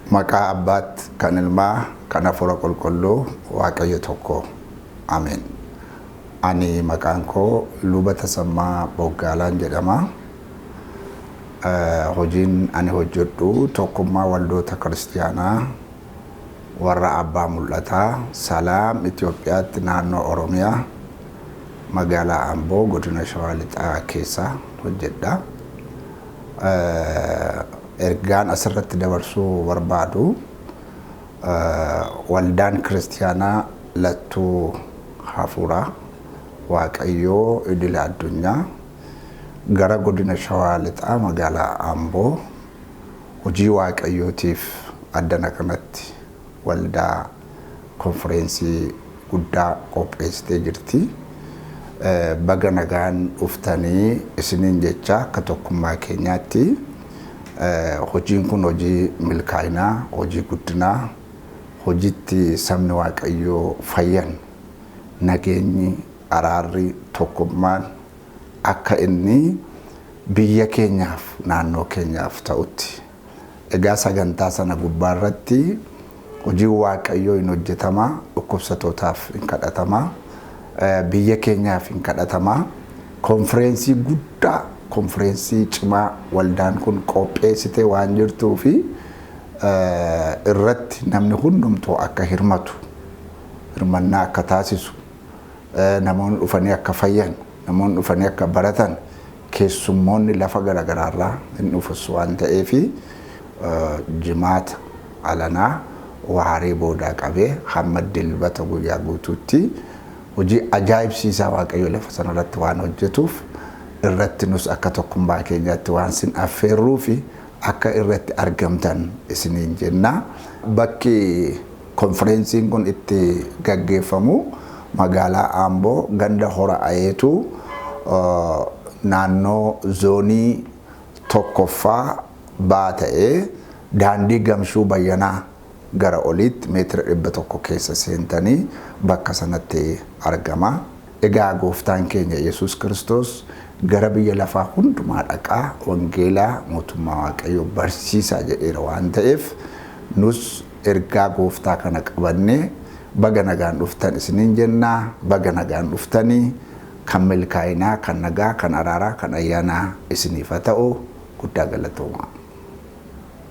Maqaa Abbaatti, kan Ilmaa, kan Hafuura Qulqulluu, Waaqayyo tokko. Ameen. Ani maqaan koo Luba Tasammaa Boggaalaan jedhama. Hojiin ani hojjedhu tokkummaa waldoota kiristiyaanaa warra Abbaa Mul'ataa Salaam Itoophiyaatti naannoo Oromiyaa magaalaa Amboo godina Shawaa Lixaa keessa hojjedha. Ergaan asirratti dabarsuu barbaadu, waldaan kiristiyaanaa Lattuu Hafuuraa Waaqayyoo idila addunyaa gara godina Shawaa Lixaa magaalaa Amboo hojii Waaqayyootiif addana kanatti waldaa konfireensii guddaa qopheessitee jirti. Baga nagaan dhuftanii isiniin jecha akka tokkummaa keenyaatti hojiin kun hojii milkaa'inaa, hojii guddinaa, hojiitti sabni Waaqayyoo fayyan, nageenyi, araarri, tokkummaan akka inni biyya keenyaaf, naannoo keenyaaf ta'utti. Egaa sagantaa sana gubbaa irratti hojiin Waaqayyoo hin hojjetama, dhukkubsatootaaf hin kadhatama, biyya keenyaaf hin kadhatama. Konfireensii guddaa, konfireensii cimaa waldaan kun qopheessitee waan jirtuu fi irratti namni hundumtuu akka hirmatu, hirmannaa akka taasisu, namoonni dhufanii akka fayyan, namoonni dhufanii akka baratan, keessummoonni lafa garaagaraarraa hin dhufus waan ta'eef, Jimaata alanaa waaree boodaa qabee hamma Dilbata guyyaa guutuutti hojii ajaa'ibsiisaa Waaqayyo lafa sanarratti waan hojjetuuf, irratti nus akka tokkummaa keenyaatti waan sin affeerruu fi akka irratti argamtan isiniin jenna. Bakki konfireensiin kun itti gaggeeffamu magaalaa Amboo ganda Hora Ayeetuu naannoo zoonii 1ffaa baa ta'ee daandii Gamshuu Bayyanaa gara oliitti meetira 100 keessa seentanii bakka sanatti argama. Egaa Gooftaan keenya Yesuus Kiristoos gara biyya lafaa hundumaa dhaqaa wangeelaa mootummaa Waaqayyoo barsiisaa jedheera waan ta'eef, nus ergaa Gooftaa kana qabannee baga nagaan dhuftan isiniin jennaa. Baga nagaan dhuftanii, kan milkaa'inaa, kan nagaa, kan araaraa, kan ayyaanaa isiniif haa ta'u. Guddaa galatoomaa.